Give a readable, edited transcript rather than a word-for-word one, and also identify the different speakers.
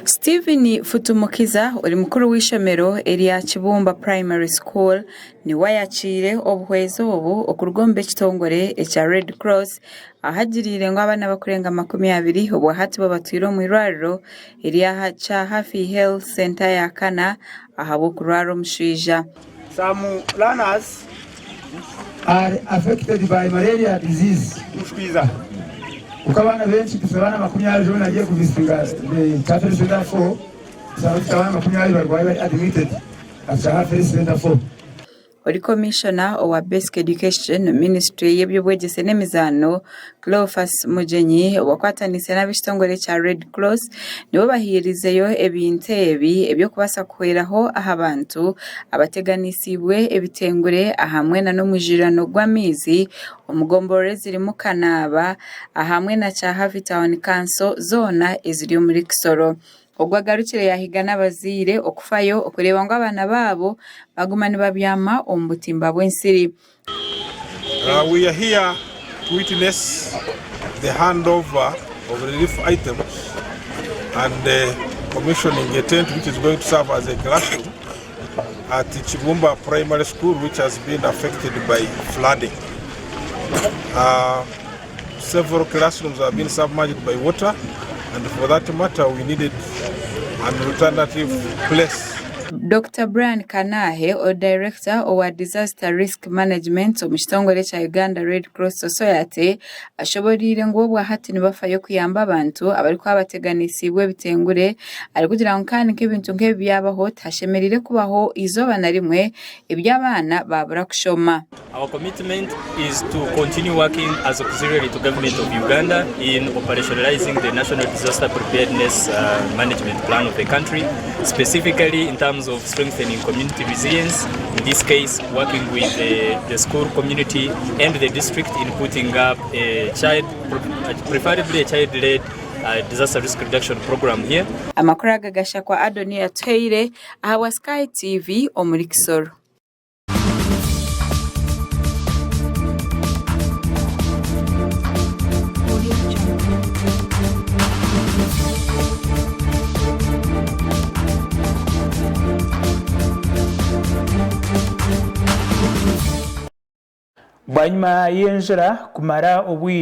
Speaker 1: Stephen Futumukiza ori mukuru w'eishomero erya Kibumba Primary School niwe ayakiire obuhwezi obu okuruga omu b'ekitongore ekya Red Cross ahu agiriire ngu abaana abarikurenga 20 obwahati bo batwire omu irwariro erya Kyahafi Health Centre ya kana ahabw'okurwara omushwija.
Speaker 2: Some learners
Speaker 3: are affected by malaria disease.
Speaker 2: Mushwiza.
Speaker 3: Kuko abaana bengi dufite abaana 20 ejo nagiye ku visitinga the Kyahafi Health Center 4 nsanga dufite abaana 20 barwaye bari admitted at Kyahafi Health Center 4.
Speaker 1: Ori Komishona owa Basic Education omu minisiture y'eby'obwegyese n'emizaano, Cleophas Mugyenyi owakwataniise n'ab'ekitongore kya Red Cross nibo bahiirizeyo ebintu ebi eby'okubaasa kuhweraho aha bantu abateganisiibwe ebitengure ahamwe n'omwijurirano gw'amaizi omu gomborora ezirimu Kanaaba ahamwe na Kyahavi Town Council zoona eziri omuri Kisoro. Ogwo agarukire yaahiga n'abazaire okufayo okureeba ngu abaana baabo baguma nibabyama omu butimba bw'ensiri.
Speaker 4: We are here to witness the handover of relief items and commissioning a tent which is going to serve as a classroom at Kibumba Primary School which has been affected by flooding. Several classrooms have been submerged by water and for that matter we needed an alternative place.
Speaker 1: Dokita Brian Kanahe, ori Dayirekita owa Disaster Risk Management omu kitongore ekya Uganda Red Cross Society ashoboreire ngu obwahati nibafayo kuyamba abantu abarikuba bateganisiibwe ebitengure arikugira ngu kandi nk'ebintu nk'ebi byabaho tihashemereire kubaho eizooba na rimwe eby'abaana baabura kushoma.
Speaker 5: Our commitment is to continue working as auxiliary to government of Uganda in operationalizing the National Disaster Preparedness Management Plan of the country, specifically in terms of strengthening community resilience, in this case working with the, the school community and the district in putting up a child, preferably a child-led uh, disaster risk reduction program here.
Speaker 1: Amakuru aga gashakwa Adonia Atuhaire ahabwa Sky TV omuri Kisoro.
Speaker 6: Bwanyima y'enjura kumara obwire.